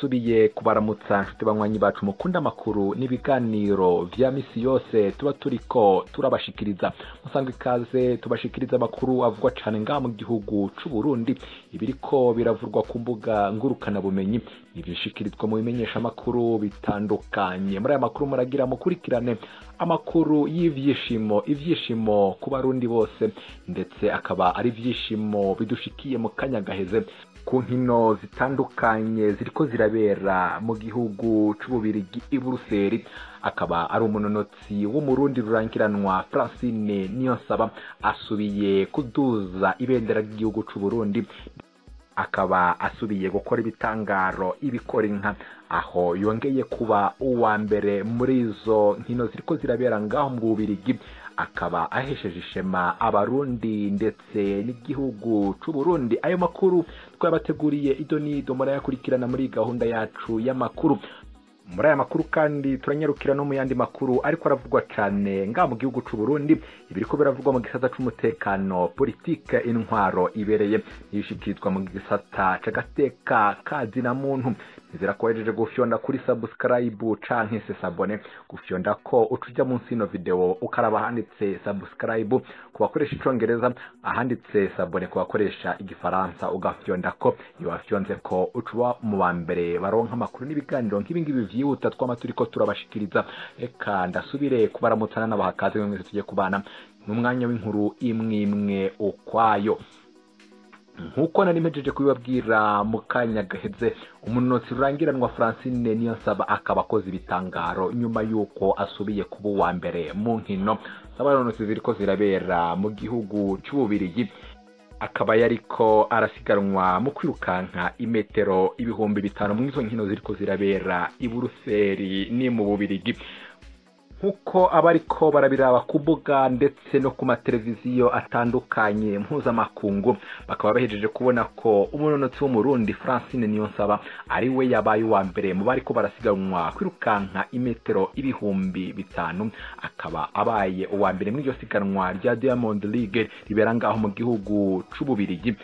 Ndasubiye kubaramutsa nshuti banywanyi bacu mukunda amakuru n'ibiganiro vya misi yose tuba turiko turabashikiriza. Musanga ikaze tubashikiriza amakuru avugwa cane ngaha mu gihugu c'u Burundi, ibiriko biravurwa ku mbuga ngurukana bumenyi nibishikirizwa mu bimenyesha amakuru bitandukanye. Muri aya makuru muragira mukurikirane amakuru y'ivyishimo, ivyishimo ku barundi bose, ndetse akaba ari ivyishimo bidushikiye mu kanya gaheze ku nkino zitandukanye ziriko zirabera mu gihugu c'Ububirigi i Buruseli. Akaba ari umunonotsi w'umurundi rurangiranwa Francine Niyonsaba asubiye kuduza ibendera ry'igihugu c'u Burundi, akaba asubiye gukora ibitangaro ibikora inka, aho yongeye kuba uwa mbere muri izo nkino ziriko zirabera ngaho mu Bubirigi, akaba ahesheje ishema abarundi ndetse n'igihugu c'u Burundi. Ayo makuru twabateguriye idonido murayakurikirana muri gahunda yacu y'amakuru. Muri aya makuru kandi turanyarukira no mu yandi makuru ariko aravugwa cane nga mu gihugu c'u Burundi, ibiriko biravugwa mu gisata c'umutekano, politike, intwaro ibereye yishikirizwa mu gisata c'agateka kazina muntu. Nizera ko wahejeje gufyonda kuri subscribe canke se s'abonner, gufyonda ko ucuja munsi ino video ukaraba ahanditse subscribe ku bakoresha icongereza, ahanditse s'abonner ku bakoresha igifaransa, ugafyonda ko. Iyo wafyonze ko ucuba mu ba mbere baronka amakuru n'ibiganiro nk'ibingibi vyihuta twama turiko turabashikiriza. Reka ndasubire kubaramutsana n'abahakaze mwese tugiye kubana n'umwanya w'inkuru imwe imwe ukwayo. Nkuko nari mpejeje kubibabwira mu kanya gaheze, umunonotsi rurangiranwa Francine Niyonsaba akaba akoze ibitangaro nyuma yuko asubiye kuba uwa mbere mu nkino z'abanonotsi ziriko zirabera mu gihugu c'Ububirigi. Akaba yariko arasiganwa mu kwirukanka imetero 5000 mu izo nkino ziriko zirabera i Buruseli ni mu Bubirigi. Nkuko abariko barabiraba ku mbuga ndetse no ku mateleviziyo atandukanye mpuzamakungu, bakaba bahejeje kubona ko umunonotsi w'umurundi Francine Niyonsaba ari we yabaye uwa mbere mu bariko barasiganwa kwirukanka imetero 5000, akaba abaye uwa mbere muri iryo siganwa rya Diamond League ribera ngaho mu gihugu c'Ububirigi,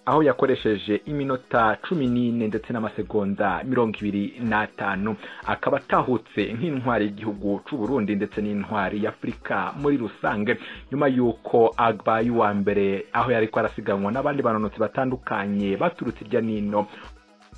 aho yakoresheje iminota 14 ndetse n'amasegonda 25, akaba atahutse nk'intwari y'igihugu c'u Burundi ndetse n'intwari y'Afrika muri rusange, nyuma yuko abaye uwa mbere aho yariko arasiganwa n'abandi banonotsi batandukanye baturutse irya nino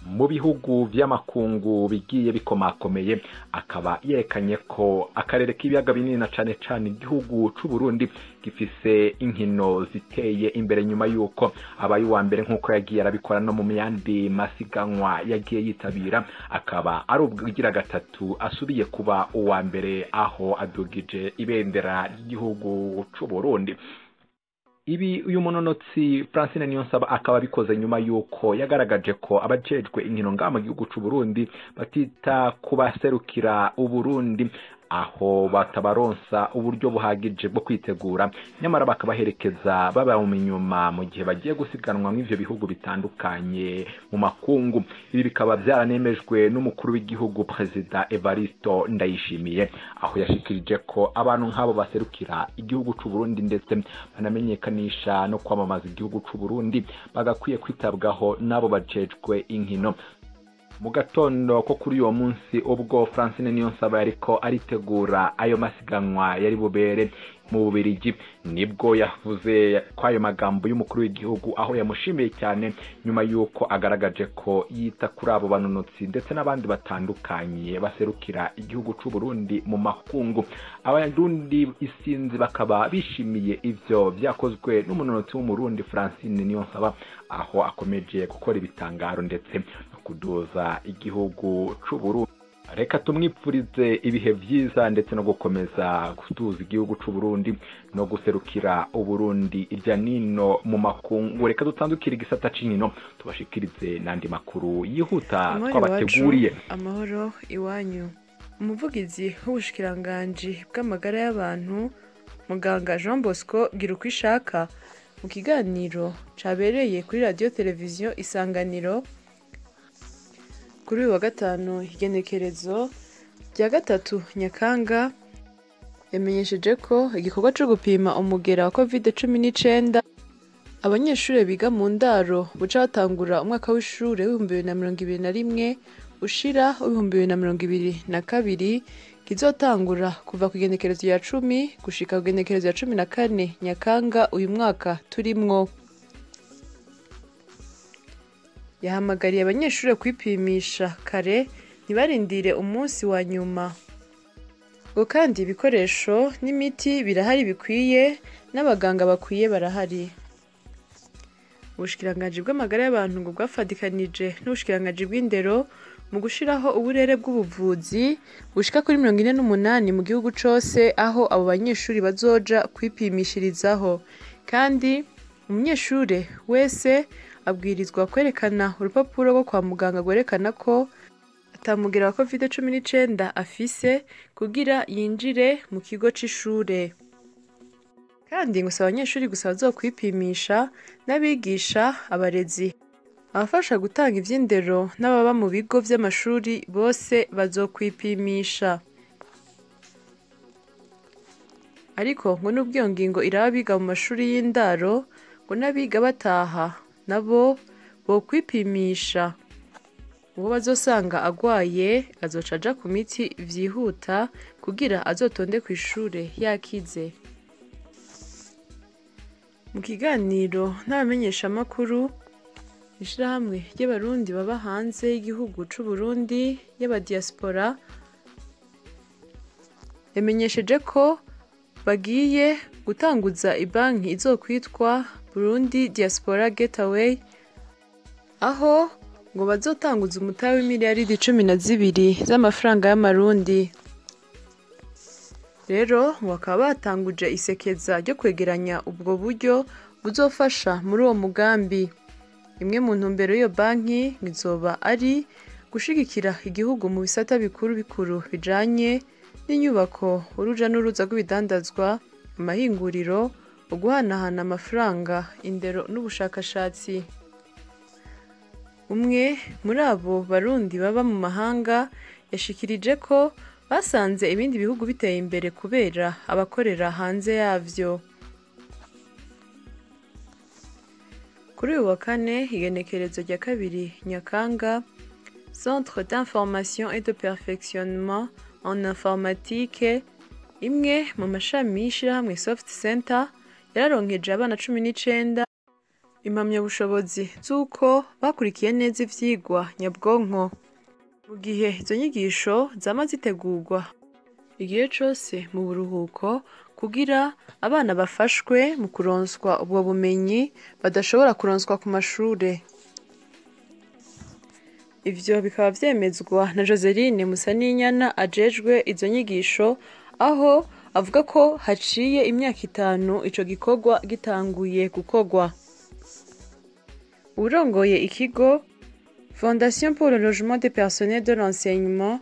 mu bihugu vy'amakungu bigiye bikomakomeye. Akaba yerekanye ko akarere k'ibiyaga binini na cane cane igihugu c'u Burundi gifise inkino ziteye imbere, nyuma yuko abaye uwa mbere nkuko yagiye arabikora no mu yandi masiganwa yagiye yitabira, akaba ari ubwigira gatatu asubiye kuba uwa mbere aho adugije ibendera ry'igihugu c'u Burundi. Ibi uyu munonotsi Francine Niyonsaba akaba abikoze nyuma yuko yagaragaje ko abajejwe inkino ngaha mu gihugu c'u Burundi batita kubaserukira Uburundi, aho batabaronsa uburyo buhagije bwo kwitegura, nyamara bakabaherekeza baba mu inyuma mu gihe bagiye gusiganwa mw'ivyo bihugu bitandukanye mu makungu. Ibi bikaba byaranemejwe n'umukuru w'igihugu Perezida Evaristo Ndayishimiye, aho yashikirije ko abantu nk'abo baserukira igihugu c'u Burundi ndetse banamenyekanisha no kwamamaza igihugu c'u Burundi bagakwiye kwitabwaho n'abo bajejwe inkino. Mu gatondo ko kuri uwo munsi ubwo Francine Niyonsaba yariko aritegura ayo masiganwa yari bubere mu Bubirigi, nibwo yavuze ko ayo magambo y'umukuru w'igihugu, aho yamushimiye cyane nyuma yuko agaragaje ko yita kuri abo banonotsi ndetse n'abandi batandukanye baserukira igihugu c'u Burundi mu makungu. Abarundi isinzi bakaba bishimiye ivyo vyakozwe n'umunonotsi w'umurundi Francine Niyonsaba, aho akomeje gukora ibitangaro ndetse no kuduza igihugu c'u Burundi. Reka tumwipfurize ibihe vyiza ndetse no gukomeza gutuza igihugu c'u Burundi no guserukira Uburundi irya nino mu makungu. Reka dutandukire igisata c'inkino tubashikirize n'andi makuru yihuta twabateguriye. Amahoro iwanyu. Umuvugizi w'ubushikiranganji bw'amagara y'abantu muganga Jean Bosco Girukwishaka, mu kiganiro cabereye kuri radio televiziyo Isanganiro kuri uyu wa gatanu igenekerezo rya 3 Nyakanga, yamenyesheje ko igikorwa cyo gupima umugera wa COVID-19 abanyeshure biga mu ndaro buca batangura umwaka w'ishure w'ibihumbi bibiri na mirongo ibiri na rimwe ushira 2022 kizotangura kuva ku igenekerezo rya 10 gushika ku igenekerezo rya 14 Nyakanga uyu mwaka turimwo. Yahamagariye abanyeshure kwipimisha kare ntibarindire umunsi wa nyuma. Ngo kandi ibikoresho n'imiti birahari bikwiye n'abaganga bakwiye barahari. Ubushikiranganji bw'amagara y'abantu ngo bwafadikanije n'ubushikiranganji bw'indero mu gushiraho uburere bw'ubuvuzi bushika kuri 48 mu gihugu cose, aho abo banyeshuri bazoja kwipimishirizaho. Kandi umunyeshure wese abwirizwa kwerekana urupapuro rwo kwa muganga rwerekana ko atamugera wa COVID-19 afise kugira yinjire mu kigo c'ishure. Kandi ngo si abanyeshuri gusa bazokwipimisha, n'abigisha, abarezi, abafasha gutanga ivy'indero n'ababa mu bigo vy'amashuri bose bazokwipimisha. Ariko ngo nubwo iyo ngingo iraba abiga mu mashuri y'indaro, ngo n'abiga bataha nabo bokwipimisha. Uwo bazosanga agwaye azoca aja ku miti vyihuta kugira azotonde kw'ishure yakize. Mu kiganiro n'abamenyeshamakuru, ishirahamwe ry'Abarundi baba hanze y'igihugu c'u Burundi y'abadiaspora yamenyesheje ko bagiye gutanguza ibanki izokwitwa Burundi Diaspora Gateway, aho ngo bazotanguza umutahe w'imiliyaridi 12 z'amafaranga y'amarundi. Rero ngo bakaba batanguje isekeza ryo kwegeranya ubwo buryo buzofasha muri uwo mugambi. Imwe mu ntumbero y'iyo banki izoba ari gushigikira igihugu mu bisata bikuru bikuru bijanye n'inyubako, uruja n'uruza rw'ibidandazwa, amahinguriro, uguhanahana amafaranga, indero n'ubushakashatsi. Umwe muri abo Barundi baba mu mahanga yashikirije ko basanze ibindi bihugu biteye imbere kubera abakorera hanze yavyo. Kuri uyu wa kane, igenekerezo rya 2 Nyakanga, Centre d'information et de perfectionnement en informatique, imwe mu mashami y'ishirahamwe Soft Center, yararonkeje abana 19 impamyabushobozi z'uko bakurikiye neza ivyigwa nyabwonko. Mu gihe izo nyigisho zama zitegurwa igihe cose mu buruhuko kugira abana bafashwe mu kuronswa ubwo bumenyi badashobora kuronswa ku mashure. Ivyo bikaba vyemezwa na Joseline Musaninyana ajejwe izo nyigisho, aho avuga ko haciye imyaka 5 ico gikorwa gitanguye gukorwa. Urongoye ikigo Fondation pour le logement des personnels de l'enseignement,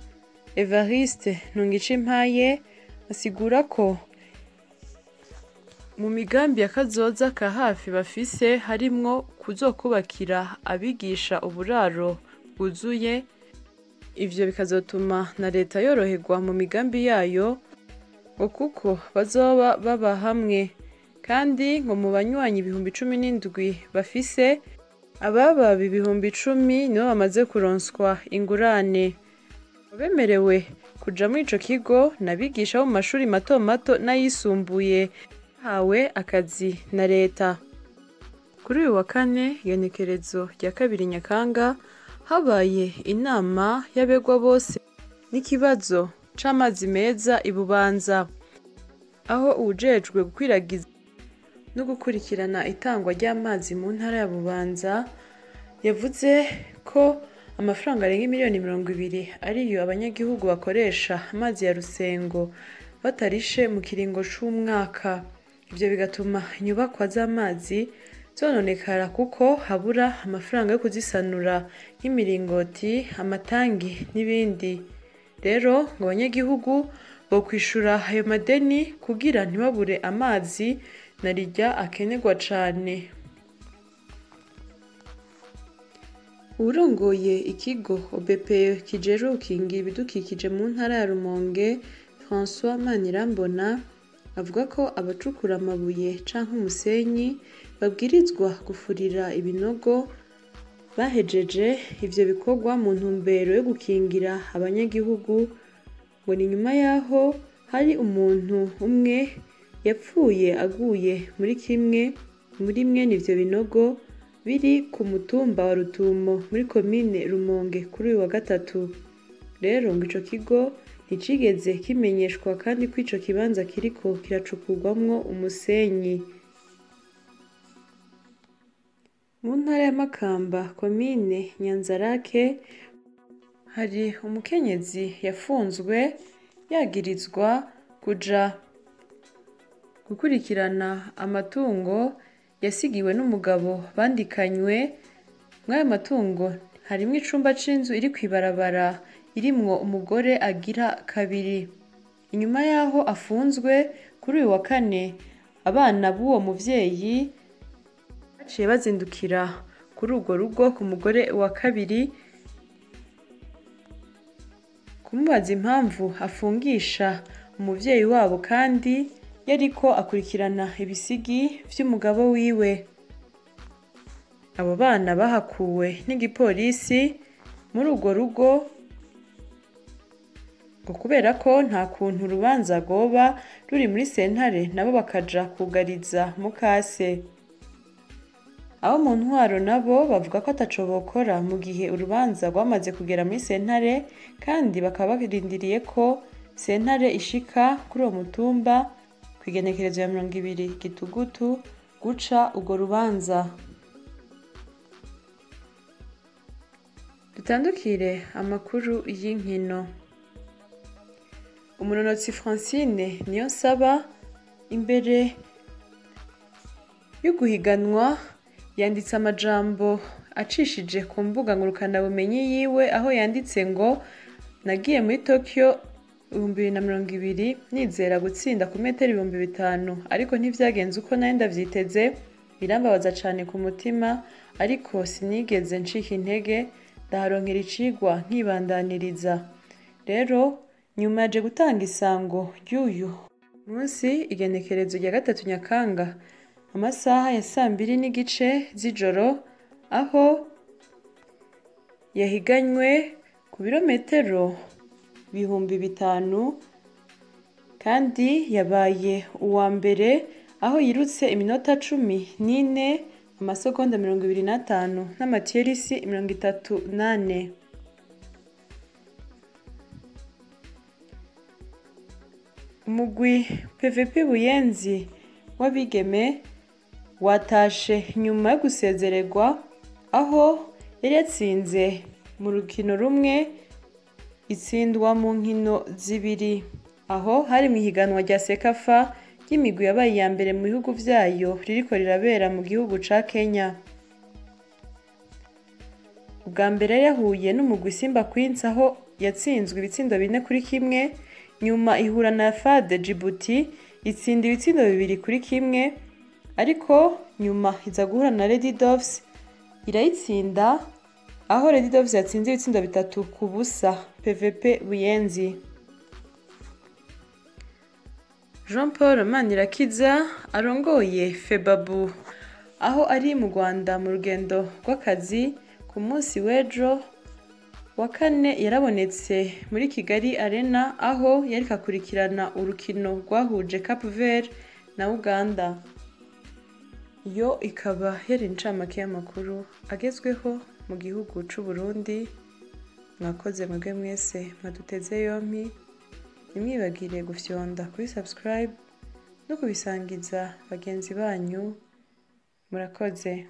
Evariste Ntungicimpaye, asigura ko mu migambi ya kazoza ka hafi bafise harimwo kuzokubakira abigisha uburaro bwuzuye. Ivyo bikazotuma na leta yoroherwa mu migambi yayo, ngo kuko bazoba baba hamwe. Kandi ngo mu banywanyi 17,000 bafise, ababa 10,000 nibo bamaze kuronswa ingurane. Bemerewe kuja muri ico kigo n'abigisha bo mu mashuri mato mato n'ayisumbuye bahawe akazi na leta. Kuri uyu wa kane, igenekerezo rya 2 Nyakanga, habaye inama y'abegwa bose n'ikibazo c'amazi meza i Bubanza, aho uwujejwe gukwiragiza no gukurikirana itangwa ry'amazi mu ntara ya Bubanza yavuze ko amafaranga arenga miliyoni 20 ariyo abanyagihugu bakoresha amazi ya Rusengo batarishe mu kiringo c'umwaka. Ivyo bigatuma inyubakwa z'amazi zononekara kuko habura amafaranga yo kuzisanura nk'imiringoti, amatangi n'ibindi. Rero ngo abanyagihugu bokwishura ayo madeni kugira ntibabure amazi narirya akenerwa cane. Uwurongoye ikigo OBPE kijejwe gukingira ibidukikije mu ntara ya Rumonge, François Manirambona, avuga ko abacukura amabuye canke umusenyi babwirizwa gufurira ibinogo bahejeje ivyo bikorwa mu ntumbero yo gukingira abanyagihugu, ngo ni nyuma yaho hari umuntu umwe yapfuye aguye muri kimwe muri mwene ivyo binogo biri ku mutumba wa Rutumo muri komine Rumonge kuri uyu wa gatatu. Rero ngo ico kigo nticigeze kimenyeshwa kandi ko ico kibanza kiriko kiracukurwamwo umusenyi. Mu ntara ya Makamba, komine Nyanzarake, hari umukenyezi yafunzwe yagirizwa kuja gukurikirana amatungo yasigiwe n'umugabo bandikanywe. Mw'ayo matungo harimwo icumba c'inzu iri kw'ibarabara irimwo umugore agira kabiri. Inyuma yaho afunzwe kuri uyu wa kane, abana b'uwo muvyeyi baciye bazindukira kuri urwo rugo ku mugore wa kabiri kumubaza impamvu afungisha umuvyeyi wabo kandi yariko akurikirana ibisigi vy'umugabo wiwe. Abo bana bahakuwe n'igipolisi muri urwo rugo ngo kubera ko nta kuntu urubanza rwoba ruri muri sentare, nabo bakaja kugariza mukase. Abo mu ntwaro nabo bavuga ko ataco bokora mu gihe urubanza rwamaze kugera muri sentare, kandi bakaba barindiriye ko sentare ishika kuri uwo mutumba kw'igenekerezo ya 20 Gitugutu guca urwo rubanza. Dutandukire amakuru y'inkino. Umunonotsi Francine Niyonsaba imbere yo guhiganwa yanditse amajambo acishije ku mbuga ngurukanabumenyi yiwe, aho yanditse ngo: nagiye muri Tokyo 2020 nizera gutsinda ku metero 5000, ariko ntivyagenze uko nari ndavyiteze, birambabaza cane ku mutima, ariko sinigeze ncika intege, ndaharonkera icigwa nkibandaniriza. Rero nyuma yaje gutanga isango ry'uyu munsi, igenekerezo rya 3 Nyakanga, amasaha ya 2:30 z'ijoro, aho yahiganywe ku birometero 5000, kandi yabaye uwa mbere aho yirutse iminota 14 amasegonda 25 n'amatiyerisi 34. Umugwi PVP Buyenzi w'abigeme watashe nyuma yo gusezererwa, aho yari yatsinze mu rukino rumwe itsindwa mu nkino zibiri. Aho hari mu ihiganwa rya Sekafa ry'imigwi yabaye iya mbere mu bihugu vyayo ririko rirabera mu gihugu ca Kenya. Ubwa mbere yahuye n'umugwi Simba Queens aho yatsinzwe ibitsindo 4-1, nyuma ihura na FAD Djibouti itsinda ibitsindo 2-1, ariko nyuma iza guhura na Lady Doves irayitsinda, aho Lady Doves yatsinze ibitsindo 3-0 PVP Buyenzi. Jean Paul Manirakiza arongoye Febabu aho ari mu Rwanda mu rugendo rw'akazi, ku munsi w'ejo wa kane yarabonetse muri Kigali Arena aho yariko akurikirana urukino rwahuje Cape Verde na Uganda. Iyo ikaba yari incamake y'amakuru agezweho mu gihugu c'u Burundi. Mwakoze mwebwe mwese mwaduteze yompi, ntimwibagire gufyonda kuri subscribe no kubisangiza bagenzi banyu. Murakoze.